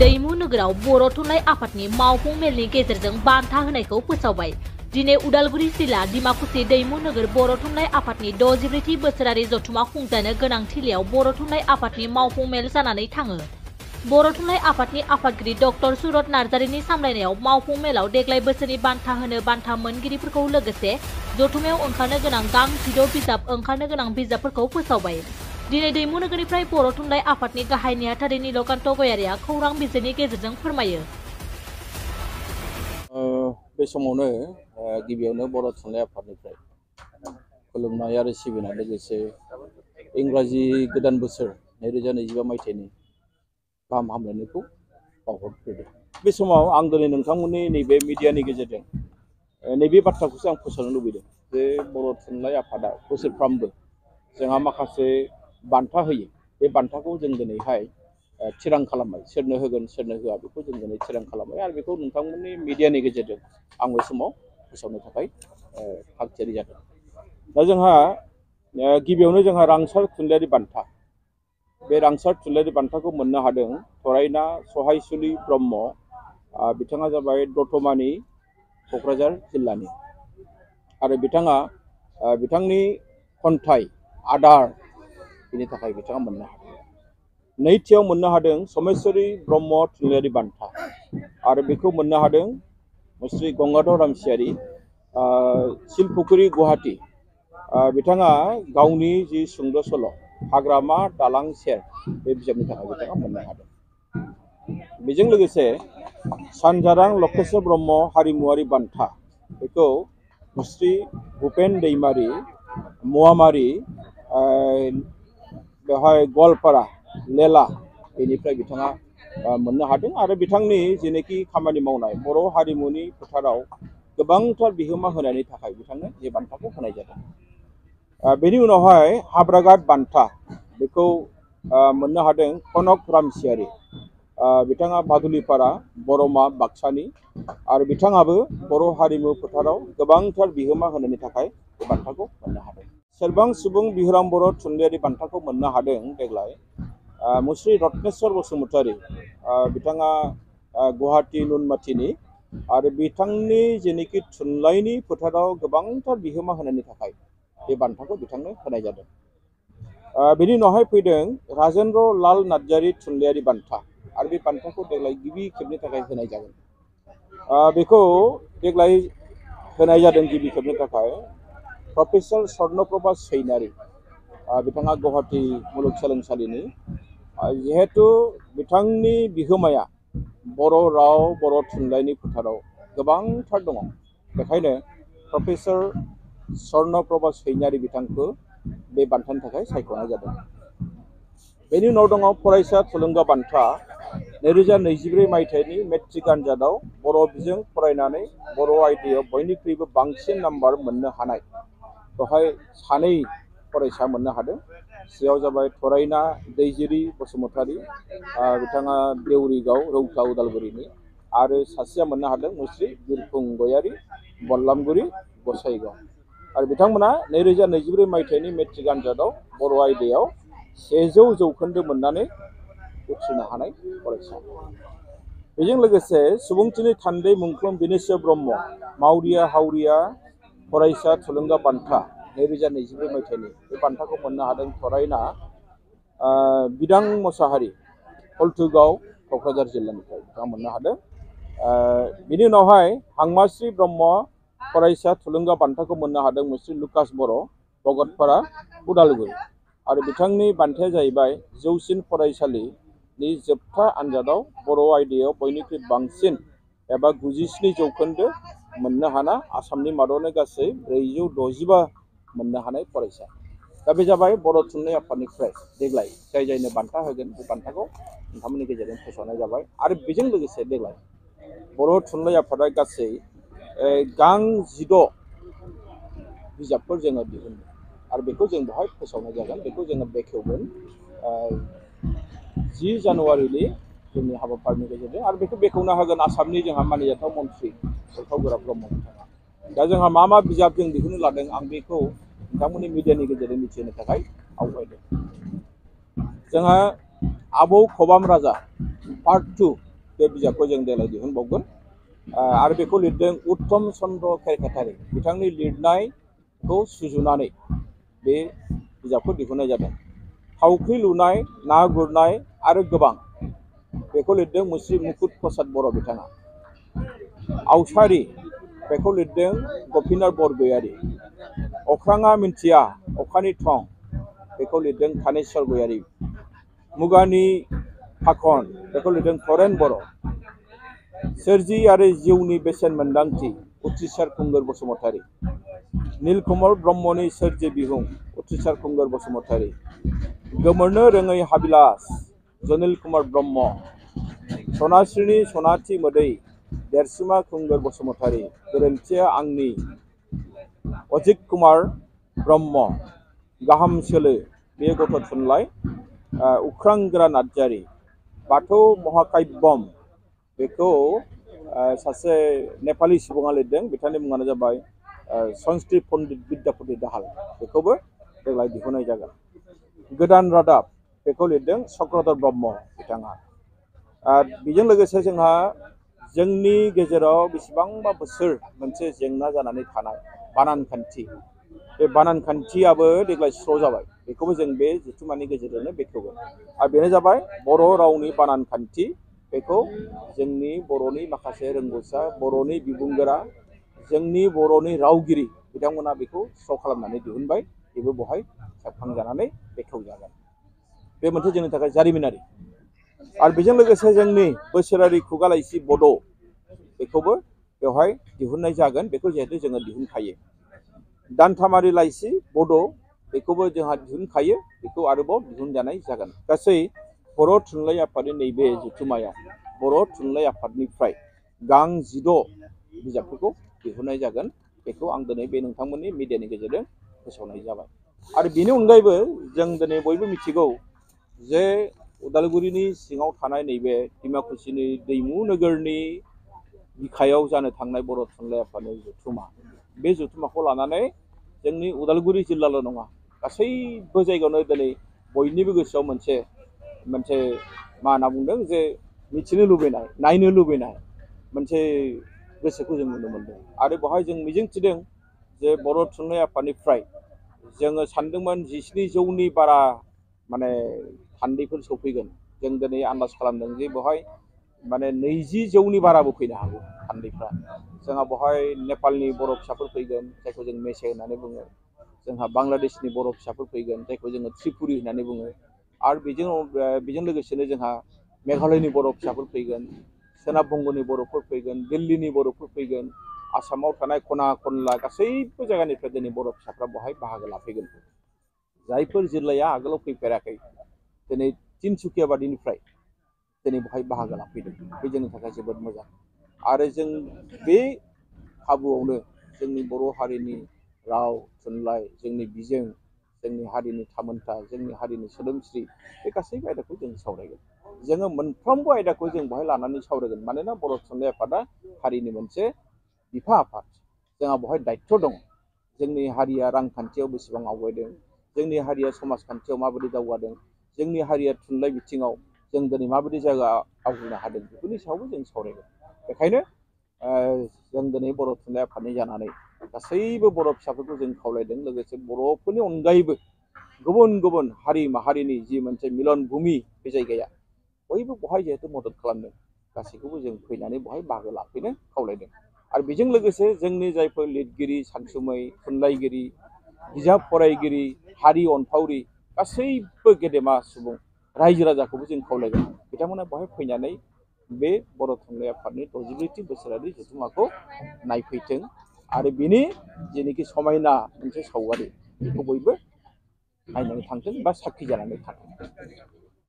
दैमु नोगोराव बर' थुनलाइ आफादनि मावफुं मेलनि गेजेरजों बान्था होनायखौ फोसावबाय। दिनै उदालगुरि जिल्ला डिमाकुसि दैमु नोगोर बर' थुनलाइ आफादनि 64थि बोसोरारि जथुमा खुंजानो गोनां थिलियाव बर' थुनलाइ आफादनि मावफुं मेल जानानै थाङो। बर' थुनलाइ आफादनि आफादगिरि डक्टर सुरत नार्जारिनि सामलायनायाव मावफुं मेलाव देग्लाय बोसोरनि बान्था होनो बान्था मोनगिरिफोरखौ लोगोसे जथुमायाव ओंखारनो गोनां गां 16 बिजाब ओंखारनो गोनां बिजाबफोरखौ फोसावबाय। दिनै दैमु नोगोरनिफ्राय बर' थुनलाइ आफादनि गाहाय नेहाथारि नीलकान्त गयारिया खौरां बिजोंनि गेजेरजों फोरमायो। बे समावनो गिबियावनो बर' थुनलाइ आफादनिफ्राय खुलुमनाय आरो सिबिनाय लोगोसे इंराजि गोदान बोसोर 2025 मायथाइनि गाहाम हामलायनायखौ बावहरग्रोदों। बे समाव आं दिनै नोंथांमोननि नैबे मिडियानि गेजेरजों नैबे बाथ्राखौसो आं फोसावनो लुबैदों जे बर' थुनलाइ आफादा बोसोरफ्रामबो जोंहा माखासे बान्था होयो। बे बान्थाखौ जों दिनैहाय थिरां खालामबाय, सोरनो होगोन सोरनो होआ बेखौ जों दिनै थिरां खालामबाय आरो बेखौ नोंथांमोननि मिडियानि गेजेरजों आं बे समाव फोसावनो थाखाय थागथियारि जादों। दा जोंहा गिबियावनो जोंहा रांसार थुनलाइयारि बान्था, बे रांसार थुनलाइयारि बान्थाखौ मोननो हादों थरायना सहायसुलि ब्रह्म। बिथाङा जाबाय दतमानि क'क्राझार जिल्लानि आरो बिथाङा बिथांनि खन्थाइ आदार बिनि थाखाय बिथाङा मोननो हादों। नैथियाव मोननो हादों समेश्वरी ब्रह्म थुनलाइयारि बान्था आरो बेखौ मोननो हादों मुस्रि गंगाधर रामसियारि, सिलपुखुरि गुवाहाटी। बिथाङा गावनि जि सुंद' सल' हाग्रामा दालां सेर बे बिजाबनि थाखाय बिथाङा मोननो हादों। बेजों लोगोसे सानजारां लकेश्वर ब्रह्म हारिमुवारि बान्था, बेखौ मुस्रि भुपेन दैमारि मुवामारि बेवहाय गवालपारा लेला बेनिफ्राय बिथाङा मोननो हादों आरो बिथांनि जेनोखि खामानि मावनाय बर' हारिमुनि फोथाराव गोबांथार बिहोमा होनायनि थाखाय बिथांनो बे बान्थाखौ होनाय जादों। बेनि उनावहाय हाब्रागाट बान्था, बेखौ मोननो हादों कनक रामसियारि। बिथाङा भादुलिपारा बरमा बाक्सानि आरो बिथाङाबो बर' हारिमु फोथाराव गोबांथार बिहोमा होनायनि थाखाय बे बान्थाखौ मोननो हादों। सेरबां सुबुं बिहुराम बर' थुनलाइयारि बान्थाखौ मोननो हादों देग्लाय मुस्रि रत्नेश्वर बसुमतारी। बिथाङा गुवाहाटी नुनमाथिनि आरो बिथांनि जेनोखि थुनलाइनि फोथाराव गोबांथार बिहोमा होनायनि थाखाय बे बान्थाखौ बिथांनो होनाय जादों। बेनि उनावहाय फैदों राजेन्द्र लाल नार्जारि थुनलाइयारि बान्था आरो बे बान्थाखौ देग्लाय गिबि खेबनि थाखाय होनाय जागोन। बेखौ देग्लाय होनाय जादों गिबि खेबनि थाखाय प्रफेसर स्वर्णप्रभा सैनारि। बिथाङा गुवाहाटी मुलुगसोलोंसालिनि। जिहेतु बिथांनि बिहोमाया बर' राव बर' थुनलाइनि फोथाराव गोबांथार दङ, बेखायनो प्रफेसर स्वर्णप्रभा सैनारि बिथांखौ बे बान्थानि थाखाय सायख'नाय जादों। बेनि उनाव दङ फरायसा थुलुंगा बान्था। 2024 मायथाइनि मेट्रिक आनजादाव बर' बिजों फरायनानै बर' आयदायाव बयनिख्रुइबो बांसिन नाम्बार मोननो हानाय बेवहाय सानै फरायसा मोननो हादों। बेयाव जाबाय थरायना दैजिरि बसुमतारी, बिथाङा देउरिगाव रौता उदालगुरिनि आरो सासेया मोननो हादों मुस्रि बिरफुं गयारि बल्लामगुरि गसाइगाव। आरो बिथांमोना 2024 मायथाइनि मेट्रिक आनजादाव बर' आयदायाव 100 जौखोन्दो मोननानै उथ्रिनो हानाय फरायसा। बेजों लोगोसे सुबुंथिनि थान्दै मुंख्लं बिनेस्वर ब्रह्म मावरिया हावरिया फरायसा थुलुंगा बान्था 2024 मायथाइनि बे बान्थाखौ मोननो हादों थरायना बिदां मोसाहारि हल्थुगाव क'क्राझार जिल्लानिफ्राय बिथाङा मोननो हादों। बिनि उनावहाय हांमाश्री ब्रह्म फरायसा थुलुंगा बान्थाखौ मोननो हादों मुस्रि लुकास बर' भगतपारा उदालगुरि आरो बिथांनि बान्थाया जाहैबाय जौसिन फरायसालिनि जोबथा आनजादाव बर' आयदायाव बयनिख्रुइ बांसिन एबा 97 जौखोन्दो मोननो हाना आसामनि मादावनो गासै 465 मोननो हानाय फरायसा। दा बे जाबाय बर' थुनलाइ आफादनिफ्राय देग्लाय जाय जायनो बान्था होगोन बे बान्थाखौ नोंथांमोननि गेजेरजों फोसावनाय जाबाय। आरो बेजों लोगोसे देग्लाय बर' थुनलाइ आफादा गासै गां 16 बिजाबफोर जोङो दिहुनदों आरो बेखौ जों बेवहाय फोसावनाय जागोन। बेखौ जोङो बेखेवगोन 10 जानुवारिनि जोंनि हाबाफारिनि गेजेरजों आरो बेखौ बेखेवना होगोन आसामनि जोंहा मानिजाथाव मन्थ्रि उलखाव ब्रह्म बिथाङा। दा जोंहा मा मा बिजाब जों दिहुननो लादों आं बेखौ नोंथांमोननि मिडियानि गेजेरजों मिथिहोनो थाखाय आवगायदों। जोंहा आबौ खबाम राजा पार्ट 2 बे बिजाबखौ जों देग्लाय दिहुनबावगोन आरो बेखौ लिरदों उत्तम चन्द्र केरकेटारि बिथांनि लिरनायखौ सुजुनानै बे बिजाबखौ दिहुननाय जादों। थावख्रि लुनाय ना गुरनाय आरो गोबां बेखौ लिरदों मुस्रि मुकुट प्रसाद बर' बिथाङा। आवसारि बेखौ लिरदों गपिनाथ बरगयारि। अख्राङा मिन्थिया अखानि थं बेखौ लिरदों थानेस्वर गयारि। मुगानि फाखन बेखौ लिरदों तरेन बर'। सोरजि आरो जिउनि बेसेन मोन्दांथि उथ्रिसार खुंगुर बसुमतारी। नीलकमल ब्रह्मनि सोरजि बिहुं उथ्रिसार खुंगुर बसुमतारी। गोमोरनो रोङै हाबिलास जनिल कुमार ब्रह्म। सनास्रिनि सनाथि मोदै देरसुमा खुंगुर बसुमतारी। गोरोन्थिया आंनि अजित कुमार ब्रह्म। गाहाम सोलो बे गथ' थुनलाइ उख्रांगोरा नार्जारि। बाथौ महाकाव्यम बेखौ सासे नेपाली सुबुङा लिरदों बिथांनि मुङानो जाबाय संस्कृत पण्डित विद्यापति दाहाल बेखौबो देग्लाय दिहुननाय जागोन। गोदान रादाब बेखौ लिरदों चक्रधर ब्रह्म बिथाङा। बेजों लोगोसे जोंहा जोंनि गेजेराव बेसेबांबा बोसोर मोनसे जेंना जानानै थानाय बानान खान्थि बे बानान खान्थियाबो देग्लाय स्र' जाबाय बेखौबो जों बे जथुम्मानि गेजेरजोंनो बेखेवगोन। आरो बेनो जाबाय बर' रावनि बानान खान्थि बेखौ जोंनि बर'नि माखासे रोंगौसा बर'नि बिबुंगोरा जोंनि बर'नि रावगिरि बिथांमोना बेखौ स्र' खालामनानै दिहुनबाय बेबो बेवहाय सेबखांजानानै बेखेवजागोन। बे मोनसे जोंनि थाखाय जारिमिनारि। आरो बेजों लोगोसे जोंनि बोसोरारि खुगा लाइसि बड' बेखौबो बेवहाय दिहुननाय जागोन बेखौ जिहेतु जोङो दिहुनखायो। दानथामारि लाइसि बड' बेखौबो जोंहा दिहुनखायो बेखौ आरोबाव दिहुनजानाय जागोन। गासै बर' थुनलाइ आफादनि नैबे जथुम्मायाव बर' थुनलाइ आफादनिफ्राय गां 16 बिजाबफोरखौ दिहुननाय जागोन बेखौ आं दिनै बे नोंथांमोननि मिडियानि गेजेरजों फोसावनाय जाबाय। आरो बेनि अनगायैबो जों दिनै बयबो मिथिगौ जे उदालगुरिनि सिङाव थानाय नैबे डिमाकुसिनि दैमु नोगोरनि बिखायाव जानो थांनाय बर' थुनलाइ आफादनि जथुम्मा बे जथुम्माखौ लानानै जोंनि उदालगुरि जिल्लाल' नङा गासैबो जायगायावनो दिनै बयनिबो गोसोआव मोनसे मा होनना बुंदों जे मिथिनो लुबैनाय नायनो लुबैनाय मोनसे गोसोखौ जों नुनो मोनदों। आरो बेवहाय जों मिजिंथिदों जे बर' थुनलाइ आफादनिफ्राय जोङो सानदोंमोन 17,000नि बारा माने थान्दैफोर सफैगोन। जों दिनै आन्दाज खालामदों जे बेवहाय माने 20,000नि बाराबो फैनो हागौ थान्दैफ्रा। जोंहा बेवहाय नेपालनि बर' फिसाफोर फैगोन जायखौ जों मेसे होननानै बुङो। जोंहा बांलादेशनि बर' फिसाफोर फैगोन जायखौ जोङो त्रिपुरि होननानै बुङो। आरो बेजों लोगोसेनो जोंहा मेघालयनि बर' फिसाफोर फैगोन, सोनाब बंग'नि बर'फोर फैगोन, दिल्लीनि बर'फोर फैगोन, आसामाव थानाय खना खनला गासैबो जायगानिफ्राय दिनै बर' फिसाफ्रा बेवहाय बाहागो लाफैगोन। जायफोर जिल्लाया आगोलाव फैफेराखै दिनै तिनसुकिया बादिनिफ्राय दिनै बेवहाय बाहागो लाफैदों बे जोंनि थाखाय जोबोद मोजां। आरो जों बे खाबुआवनो जोंनि बर' हारिनि राव थुनलाइ जोंनि बिजों जोंनि हारिनि थामोनथा जोंनि हारिनि सोदोमस्रि बे गासैबो आयदाखौ जों सावरायगोन। जोङो मोनफ्रोमबो आयदाखौ जों बेवहाय लानानै सावरायगोन मानोना बर' थुनलाइ आफादा हारिनि मोनसे बिफा आफाद। जोंहा बेवहाय दायित्व दं। जोंनि हारिया रांखान्थियाव बेसेबां आवगायदों, जोंनि हारिया समाजखान्थियाव माबायदि दावगादों, जोंनि हारिया थुनलाइ बिथिङाव जों दिनै माबायदि जायगा आवग्रिनो हादों बेफोरनि सायावबो जों सावरायगोन। बेखायनो जों दिनै बर' थुनलाइ आफादनि जानानै गासैबो बर' फिसाफोरखौ जों खावलायदों लोगोसे बर'फोरनि अनगायैबो गुबुन गुबुन हारि माहारिनि जि मोनसे मिलन भुमि बे जायगाया बयबो बेवहाय जिहेतु मदद खालामदों गासैखौबो जों फैनानै बेवहाय बाहागो लाफैनो खावलायदों। आरो बेजों लोगोसे जोंनि जायफोर लिरगिरि सानसुमै थुनलाइगिरि बिजाब फरायगिरि हारि अनफावरि गासैबो गेदेमा सुबुं रायजो राजाखौबो जों खावलायगोन बिथांमोना बेवहाय फैनानै बे बर' थुनलाइ आफादनि 64थि बोसोरारि जथुम्माखौ नायफैथों आरो बिनि जेनोखि समायना मोनसे सावगारि बेखौ बयबो नायनानै थांथों बा साखि जानानै थांथों।